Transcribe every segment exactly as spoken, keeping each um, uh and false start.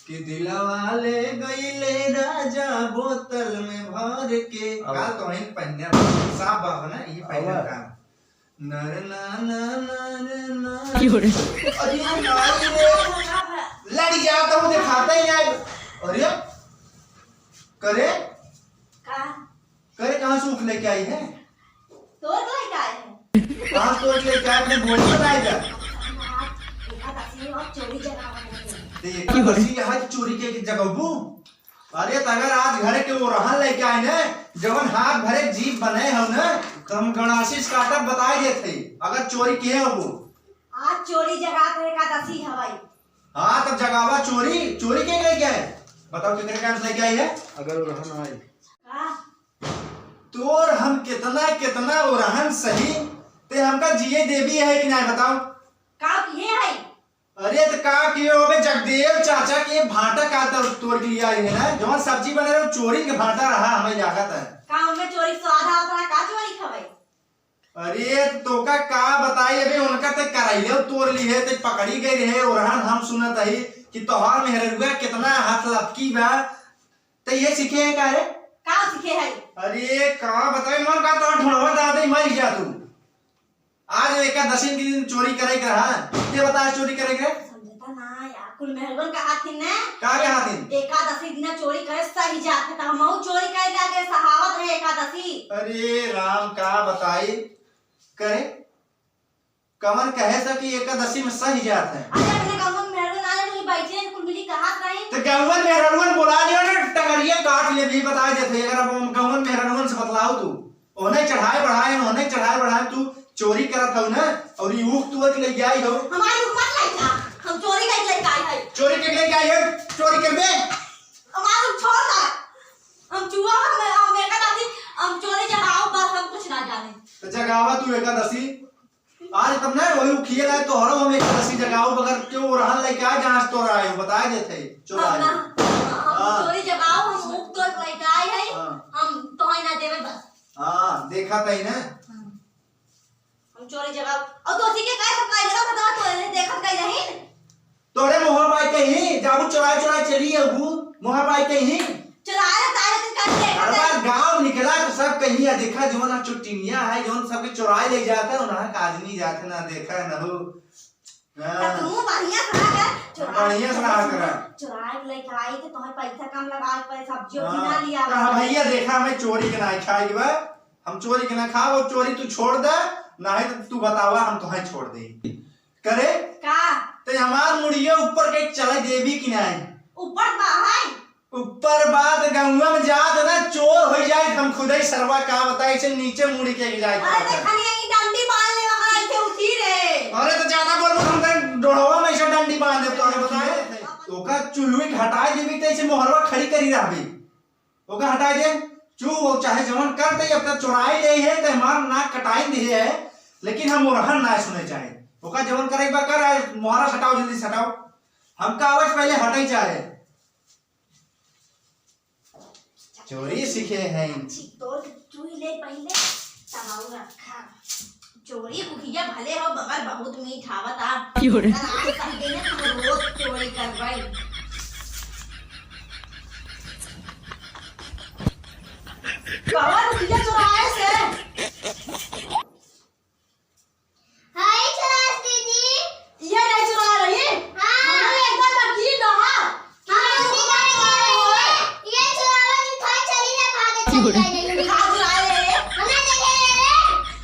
कि दिलवा ले गईले राजा बोतल में भर के। अब का तो है पहने साफ बात है ना, ये पहले अब का। नर ना ना ना रे ना। क्यों रे? अरे यार, ना रे। लड़ जाता हूँ, दिखाता ही नहीं। अरे करे का? करे कहाँ से उठ लेके आई है? तोर लेके आए हैं। कहाँ से तोर लेके आए, अपने बोल बताए जा। हाँ, एकादशी और चोरी जगावा है। तो एकादशी यहाँ की चोरी के, के जगह बू? अरे, त अगर आज घर के ओरहन लेके आए न, जवन हाथ भरे जीभ बने हो न, त हम गणाशिष काटब बताए देत हई, अगर चोरी किहे होबो। आज चोरी जगात है, एकादशी हवाई। हाँ, तब जगावा चोरी, चोरी के लेके आए? बताओ, केकरे काम से लेके आई है? अगर ओरहन आए। का? तोर हम केतना, केतना ओरहन सही, ते हमका जिए देबी है कि नाहीं, बताओ? का किहे है? अरे, त का किहे होबे, जगदेव चाचा के भांटा का तो तोर के लिए आई है ना, जवन सब्जी बने रहे, चोरी के भांटा रहा, हमें लागत है। का हमें चोरी स्वाद आवत रहा, का चोरी खवाई? अरे, तोका का बताई, अबे उनका ते कराइले तोर ली है, ते पकड़ी गई रहे, ओरहन हम सुनत हई कि तोहार मेहररुआ केतना हाथ लपकी बा, ते ये सीखे है का रे? का सीखे है? अरे, का बताई, मन का तोहार ढोढ़वा दादा ही मर जा तू। आज एकादशी के दिन चोरी करे के रहा, ये बता, आज चोरी करे के? समझता ना यार, कुल मेहररुअन कहा थी ने? का कहा थी? एकादशी दिन चोरी करे सही जात है, त हमहू चोरी करे लागे, सहावत है एकादशी। अरे राम, का बताई करे, कवन कहे से कि एकादशी में सही जात है। अरे अपने गाँव में मेहररुअन आए, वही बैठे हैं, कुल मिली कहा नहीं। तो गाँव में मेहररुअन बुला लियो ना, टंगरिया काट ले भी बता देते, अगर अब हम गाँव में मेहररुअन से बतलाओ तू। ओने चढ़ाए बढ़ाए, ओने चढ़ाए बढ़ाए, तू चोरी करत हऊ ना, और ई ऊख तोड़ के लेके आई हो। हमारी ऊख मत लाई जा, हम चोरी करके लेके आई है। चोरी करके लेके आई है, चोरी करबे? हमार ऊख छोड़ दे, हम चुआ, हम, हम एकादशी, हम चोरी जगाओ, बस हम कुछ ना जाने। तो जगावा तू एकादशी, आज तब ना वही उखिए लाए तो हरो हम एकादशी जगाओ, बगर क्यों ओरहन लेके आए, जहाँ से तोरा आए हो, बताए देते, चोरा हम आए ना, हो। हम हाँ। चोरी जगाओ, हम ऊख तोड़ के लेके आए हैं, हाँ। हम तोहे ना देवे बस। हाँ, देखा तई ना। हाँ। हम चोरी जगाओ। और तो उसी के काय सब काय जगह बताओ, तो ये देखत काय नहीं? तोरे मुँह पाई कहीं, जाबू चोराए चोराए चली अबू, मुँह पाई कहीं। चोराए तारे दिन का देखत अरे है। गाँव निकला तो सब कहीं, या देखा जौन आ चुटिनिया है, जौन सबके चोराए ले जाता है, उन्हां का आदमी जाते ना देखा ना हो। हाँ। तो तू बढ़िया से रहा कर, चोराए बढ़िया से रहा कर। चोराए के लेके आई तो तुम्हें पैसा कम लगा के सब्जियों की हाँ। ना लिया। तो हाँ भैया देखा, हमें चोरी के ना खाए के बा, हम चोरी के ना खाब, और चोरी तू छोड़ दे, ना है तो तू बतावा, हम तुम्हें छोड़ दे। करे? का? ते हमार मुड़िया ऊपर के चले देबी कि नाहीं? ऊपर बा है। ऊपर बात गंगवा में जात ना चोर हो जाए, हम खुद ही सरवा का बताए से नीचे मुड़ी के जाए। अरे ते खनिया की डंडी बांध ले वहाँ ऐसे उठी रे। अरे तो ज्यादा बोल बोल हम तो डोढ़वा में ऐसे डंडी बांध दे तो बताए। तो का चुलुई के हटाए देबी तो ऐसे मोहरवा खड़ी करी रहबी। ओका हटाए दे, चू, वो चाहे जवन कर दे, अब तक चोराई ले है, तो हमार नाक कटाई दे है, लेकिन हम ओरहन ना सुने चाहे। ओका जवन करे बा कर, आए, मोहरा हटाओ, जल्दी से हटाओ। हमका आवाज पहले हटाई चाहे। चोरी सीखे हैं। अच्छी तोर के चुई ले पहले, तब आऊ रखा। चोरी कुखिया भले हो, मगर बहुत मीठ आवत आ। क्यों रे? आज कह देने हम रोज चोरी करबै। कवन कुखिया चोराए से? हाय चोरास दीदी। ये नहीं चोरा रही? हाँ। हमने एकदम वकील रहा। हाँ, हम भी नहीं चोरा रहे हैं। ये चोरावा की थाई चली ना भागे चली गई नहीं। का चुराए रहे? हम ना देखे रहे।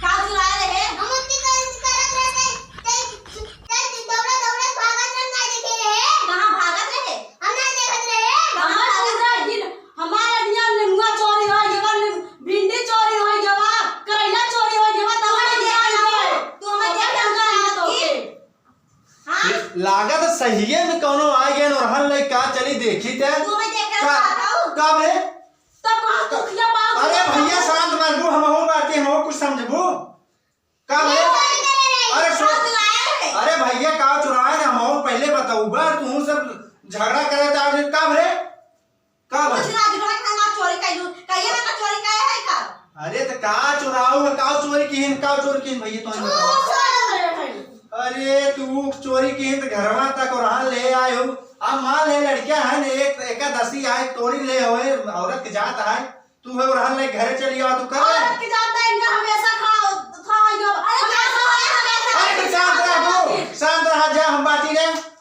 का चुराए रहे? हम उतनी कोशिश करत रहे थे, ते, ते दौड़े दौड़े भागत रहे, ना देखे रहे। कहाँ भागत रहे? हम ना देखत रहे। कहाँ भागत रहे? हमार अनिया नेनुआ चोरी होई गवा, ने-, भिंडी चोरी होई गवा, करैला चोरी होई गवा, तब तू हमें देख रहा है। तू हमें देख रहा है तो। हाँ? लागत सहिए में कौनो आ गया, नोरहन ले का चली देखी ते। तू हमें देख रहा का, था, था? का बे? तब कहाँ तू किया बात अरे करता भैया, है? शांत मानबू, हम हो बातें, हम हो कुछ समझबू। का ये भले? चोरी करे रही। अरे सो-, का चुराए रहे? अरे भैया, का चुराए ना, हम पहले बताऊबा, तू सब झगड़ा करे त आज का भले? का भले? कुछ ना, जो है, हमार चोरी कैलू, कहिए ना, ना चोरी करे है का? अरे त का चुराऊ है, का चोरी किहिन, का चोरी किहिन भैया, तो चोर बताओ। चोरी करे रहे। अरे तू चोरी किहिन त घरवा तक और ले आए हो, अब मान ले लड़कियां हैं, एक एकादशी आए, तोरी ले होए, औरत के जात आए, तू है ओरहन ले घरे चली आवा, तू कर ले। औरत के जात ना, इनका हमेशा खा, खा, यो, अरे, हमेशा, हमेशा, अरे, तू शांत रह, तू शांत रह, जा, हम बाटी ले।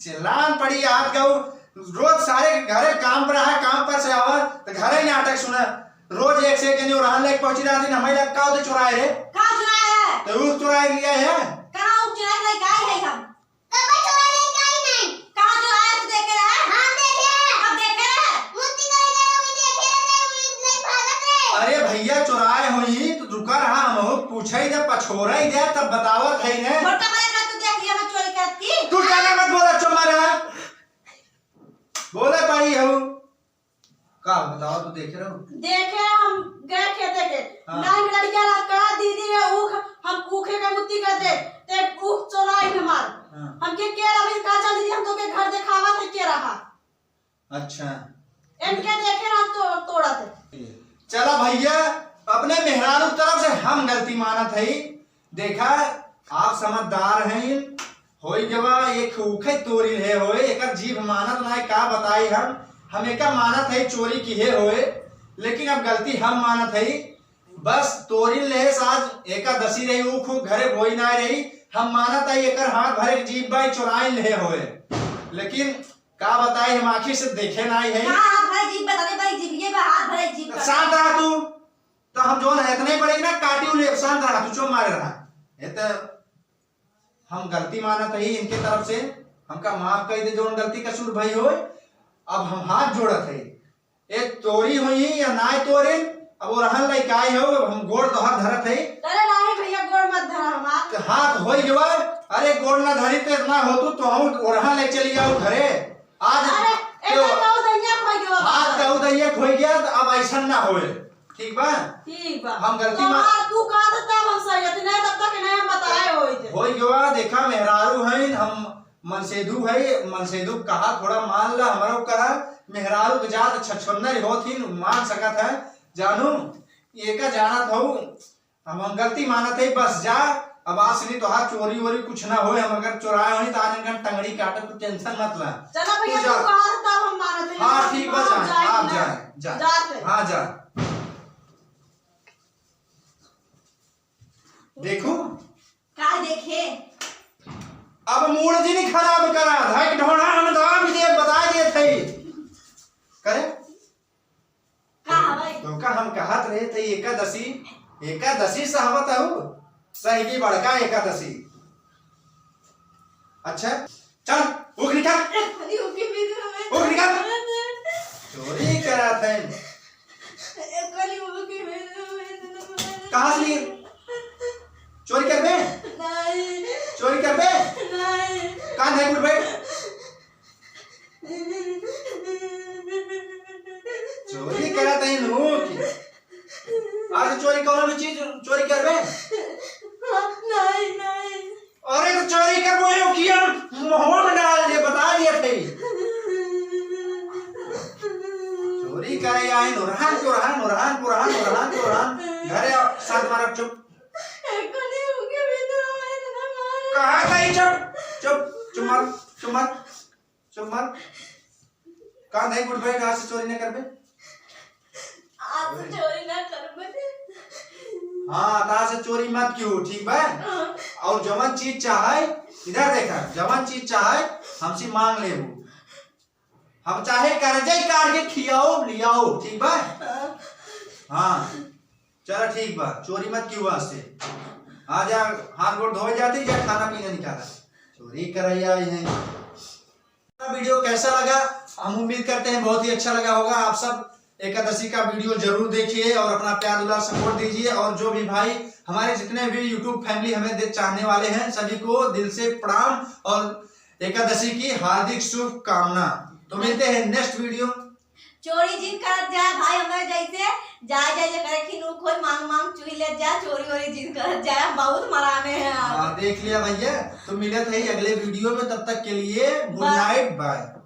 चिल्लान पड़ी आप कहू, रोज सारे घरे काम पर रहा, काम पर से आवा, तो घरे नाटक सुना। रोज एक से एक जनी ओरहन ले पहुंची रहती ना, हमें लग का होते चुराए रे? का चुराए है? तो ऊ चुराए लिया है। कहाँ ऊ चुराए ले, का है हम? कब चोरी लेके आई नहीं? कहाँ चोराया तू देखे रहे? हम देखे रहे। कब देखे रहे? मूर्ति करे गए, वही देखे रहे, वही नहीं भागत रहे। अरे भैया चोराए होई तो रुका रहा, हम पूछे ही दे, पछोरा ही दे, तब बतावत है ने। मोटा बड़े का तू देख लिया मैं चोरी करत की? तू ज्यादा मत बोला, चुप मारा। बोले पाई हो। का बताओ, तू देखे रहो? देखे, हम गए खेते के। हाँ। नाइन लड़किया लगा दीदी रे ऊख, हम ऊखे के मुत्ती कर दे, ते ऊख चोराई हमार। हाँ। हमके के रवि का चल दीदी, हम तो के घर देखावा थे के रहा। अच्छा। इनके देखे रहा तो तोड़ा थे। चला भैया, अपने मेहरारू तरफ से हम गलती मानत हई। देखा, आप समझदार हैं, होई गवा एक ऊखे तोरी है होए, एकर जीभ मानत ना है, का बताई हम, हम एकर मानत है चोरी किहे होए, लेकिन अब गलती हम मानत है। बस तोरी ले साज एकादशी रही, ऊख घरे बोई ना रही, हम मानत है एकर हाथ भरे के जीभ बाई चोराइन ले होए, लेकिन का बताई हम आँखी से देखे ना है। हाँ, हाथ भरे जीभ बता दे भाई, जीभिए बा, हाथ भरे जीभ बता। शांत रह तू, तो हम जोन है इतने बड़े ना काटी ले, शांत रहा, तू चुप मारे रहा। ये तो हम गलती मानत हई इनके तरफ से, हमका माफ कर दे जोन गलती कसूर भई होए। अब हम हाथ जोड़त हई, ए तोरी होई या नाय तोरी, अब ओरहन लइकाई हो, अब हम गोड़ तोहर धरत हई। अरे नाही भैया, गोड़ मत धरा हमार। तो हाथ होई गवा, अरे गोड़ ना धरी तो इतना हो तू, तो हम ओरहन ले चली आओ घरे। आज अरे, तो एकर कहू दैया खोई गवा। आज कहू दैया खोई गया, तो अब ऐसा ना होए, ठीक बा? ठीक बा। हम गलती तो मा- आज तू कहा था तब हम सही रहते, नहीं तब तक नहीं हम बताए होई थे। होई गवा, देखा मेहरारू हैं, हम मनसेधु है, मनसेधु कहा थोड़ा मान ला, हमरो करा, मेहरारू के जात छछन्नर होत ही मान सकत है, जानू, एका जानत हऊ, हम, हम गलती मानत है, बस जा, अब आज से नहीं तोहार चोरी वोरी कुछ ना होए, हम अगर चोराए होई तो आज इनका टंगड़ी काटब, तू tension मत ला। चला भैया, तू जा। तू कहा था तब हम मानत है। हाँ, ठीक बा, हम जा, जाए आप ना। जाए, जा। जात है। हाँ, जा। देखू। का देखे? अब मूड जिनी खराब करा, धक ढोढ़ा हम दाब दे, बता दे थे। करे? का हवे? तो का हम कहत रहे थे एकादशी, एकादशी सहवत हऊ, सही की बड़का एकादशी। अच्छा, चल, उठ निकल। अरे, ओके, मेरे में उठ निकल। चोरी करत है। अरे, ओके, मेरे में कहाँ से लिए? चोरी करबे? नहीं। चोरी करबे? नहीं। कान है, उठ बैठ। चोरी करत है नू की। आज चोरी कौनो भी चीज चोरी करबे? नहीं, नहीं। अरे तो चोरी करबो है, ओकिया मुंह में डाल दे, बता दिया थे। चोरी करे आए, ओरहन, ओरहन, ओरहन, ओरहन, ओरहन, ओरहन। घरे आओ, शांत मारा, चुप। कहा था ये चुप, चुप, चुप मार, चुप मार। चुप मत। कान धई के उठ बैठ, आज से चोरी ना करबे। आज से चोरी ना करबे। हाँ, तो आज से चोरी मत कियो, ठीक बा? हाँ। और जवन चीज चाहे, इधर देखा, जवन चीज चाहे, हमसे मांग लेबू। हम चाहे कर्जे काट के खियाओ, लियाओ, ठीक बा? हाँ। हाँ। चला ठीक बा, चोरी मत कियो आज से। आ जा, हाथ गोड़ धोए जाते, जा खाना पीना निकाला। चोरी करैया आई हैं। वीडियो कैसा लगा? हम उम्मीद करते हैं बहुत ही अच्छा लगा होगा। आप सब एकादशी का वीडियो जरूर देखिए और अपना प्यार दुलार support दीजिए। और जो भी भाई हमारे जितने भी YouTube family हमें दे-, चाहने वाले हैं, सभी को दिल से प्रणाम और एकादशी की हार्दिक शुभकामना। तो मिलते हैं next वीडियो। चोरी जिन करत जा भाई, हमारे जैसे जाए जाए जे करे खिनू खोई मांग मांग चुई ले जा, चोरी वोरी जिन करत जा, बहुत मराने हैं आप। हाँ, देख लिया भैया, तो मिलत है अगले वीडियो में, तब तक के लिए good bye। Night, bye।